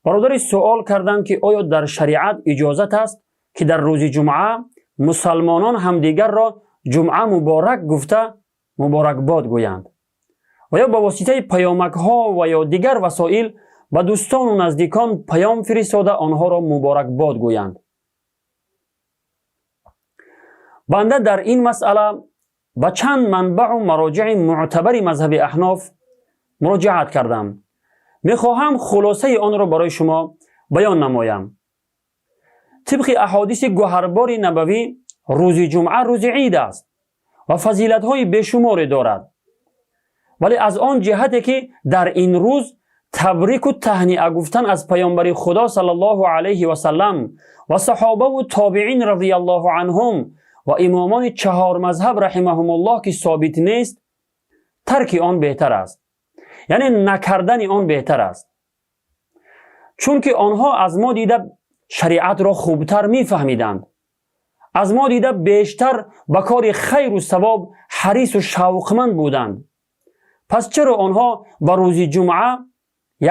Бародари суол карданд, ки оё дар шариат иҷозат аст, ки дар рӯзи ҷумъа мусалмонон ҳамдигарро ҷумъа муборак гуфта муборакбод гӯянд ва ё ба воситаи паёмакҳо ва ё дигар васоил ба дӯстону наздикон паём фиристода онҳоро муборакбод гӯянд. Банда дар ин масъала ба чанд манбаъу мароҷиъи муътабари мазҳаби аҳноф муроҷиат кардам. Мехоҳам хулосаи онро барои шумо баён намоям. Тибқи аҳодиси гӯҳарбори набавӣ, рӯзи ҷумъа рӯзи ид аст ва фазилатҳои бешуморе дорад, вале аз он ҷиҳате ки дар ин рӯз табрику таҳниа гуфтан аз паёмбари Худо саллаллоҳу алайҳи васаллам ва саҳобаву тобиин радиаллоҳу анҳум ва имомони чаҳор мазҳаб раҳимаҳумуллоҳ ки собит нест, тарки он беҳтар аст, яъне накардани он беҳтар аст, чунки онҳо аз мо дида шариатро хубтар мефаҳмиданд, аз мо дида бештар ба кори хайру савоб ҳарису шавқманд буданд. Пас чаро онҳо ба рӯзи ҷумъа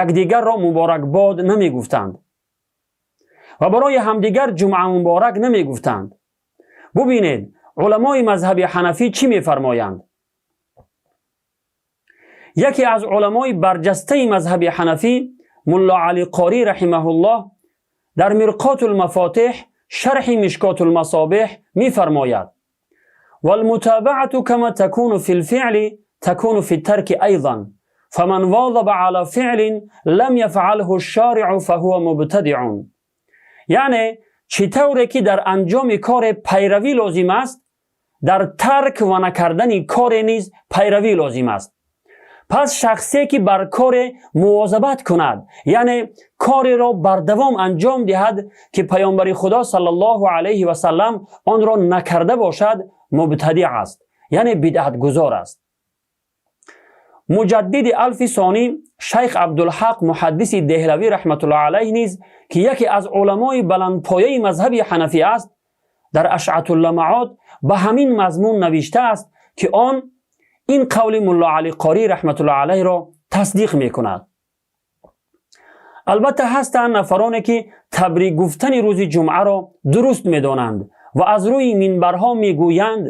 якдигарро муборакбод намегуфтанд ва барои ҳамдигар ҷумъа муборак намегуфтанд? Бубинед, уламои мазҳаби ҳанафӣ чӣ мефармоянд. Яке аз уламои барҷастаи мазҳаби ҳанафӣ, Мулло Алӣ Қорӣ раҳимаҳуллоҳ, дар Мирқотулмафотиҳ, шарҳи Мишкотулмасобеҳ мефармояд: والمتابعة كما تكون في الفعل تكون في الترك أيضا، فمن واظب على فعل لم يفعله الشارع فهو مبتدع. Яъне чӣ тавре ки дар анҷоми коре пайравӣ лозим аст, дар тарк ва накардани коре низ пайравӣ лозим аст. Пас шахсе ки бар коре мувозабат кунад, яъне кореро бардавом анҷом диҳад, ки паёмбари Худо саллаллоҳу алайҳи васаллам онро накарда бошад, мубтадиъ аст, яъне бидъатгузор аст. Муҷаддиди алфи сонӣ, шайх Абдулҳақ Муҳаддиси Деҳлавӣ раҳматуллоҳ алайҳ низ, ки яке аз уламои баландпояи мазҳаби ҳанафӣ аст, дар Ашъатулламаот ба ҳамин мазмун навиштааст, ки он ин қавли Мулло Алӣ Қорӣ раҳматуллоҳ алайҳро тасдиқ мекунад. Албатта, ҳастанд нафароне, ки табрик гуфтани рӯзи ҷумъаро дуруст медонанд ва аз рӯи минбарҳо мегӯянд,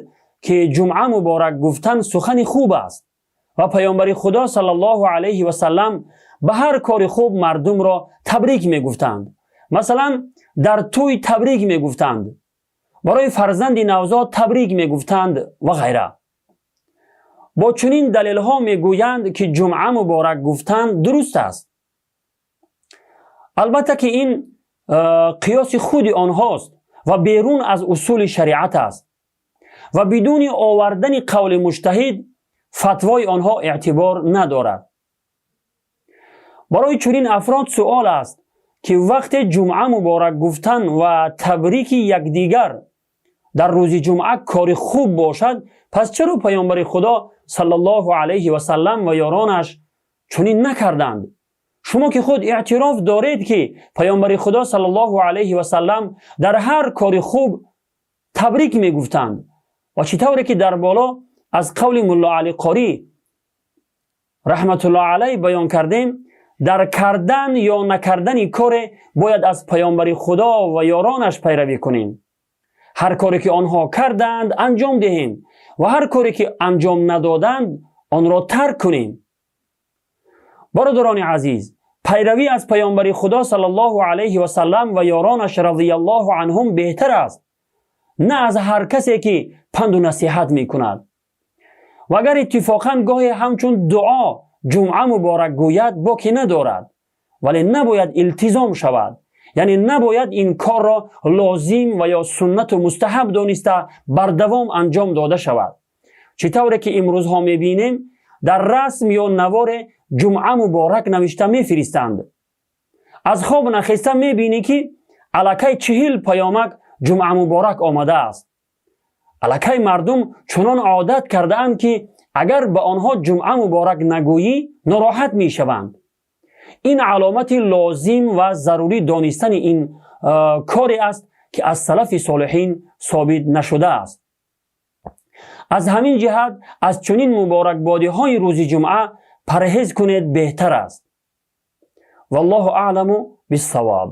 ки ҷумъа муборак гуфтан сухани хуб аст ва паёмбари Худо саллаллоҳу алайҳи васаллам ба ҳар кори хуб мардумро табрик мегуфтанд, масалан, дар тӯй табрик мегуфтанд, барои фарзанди навзод табрик мегуфтанд ва ғайра. Бо чунин далелҳо мегӯянд, ки ҷумъа муборак гуфтан дуруст аст. Албатта ки ин қиёси худи онҳост ва берун аз усули шариат аст ва бидуни овардани қавли муҷтаҳид фатвои онҳо эътибор надорад. Барои чунин афрод суол аст, ки вақте ҷумъа муборак гуфтан ва табрики якдигар дар рӯзи ҷумъа кори хуб бошад, пас чаро паёмбари Худо саллаллоҳу алайҳи васаллам ва ёронаш чунин накарданд? Шумо ки худ эътироф доред, ки паёмбари Худо саллаллоҳу алайҳи васаллам дар ҳар кори хуб табрик мегуфтанд ва чӣ тавре ки дар боло аз қавли Мулло Алӣ Қорӣ раҳматуллоҳ алайҳ баён кардем, дар кардан ё накардани коре бояд аз паёмбари Худо ва ёронаш пайравӣ кунем. Ҳар коре ки онҳо карданд, анҷом диҳем ва ҳар коре ки анҷом надоданд, онро тарк кунем. Бародарони азиз, пайравӣ аз паёмбари Худо саллаллоҳу алайҳи васаллам ва ёронаш разияллоҳу анҳум беҳтар аст, на аз ҳар касе ки панду насиҳат мекунад. Ва агар иттифоқан гоҳе ҳамчун дуо ҷумъа муборак гӯяд, боке надорад, вале набояд илтизом шавад, яъне набояд ин корро лозим ва ё суннату мустаҳаб дониста бардавом анҷом дода шавад. Чӣ тавре ки имрӯзҳо мебинем, дар расм ё наворе ҷумъа муборак навишта мефиристанд. Аз хоб нахеста мебинӣ, ки аллакай 40 паёмак ҷумъа муборак омадааст. Аллакай мардум чунон одат кардаанд, ки агар ба онҳо ҷумъа муборак нагӯӣ, нороҳат мешаванд. Ин аломати лозим ва зарурӣ донистани ин коре аст, ки аз салафи солиҳин собит нашудааст. Аз ҳамин ҷиҳат аз чунин муборакбодиҳои рӯзи ҷумъа парҳез кунед, беҳтар аст. Валлоҳу аъламу биссавоб.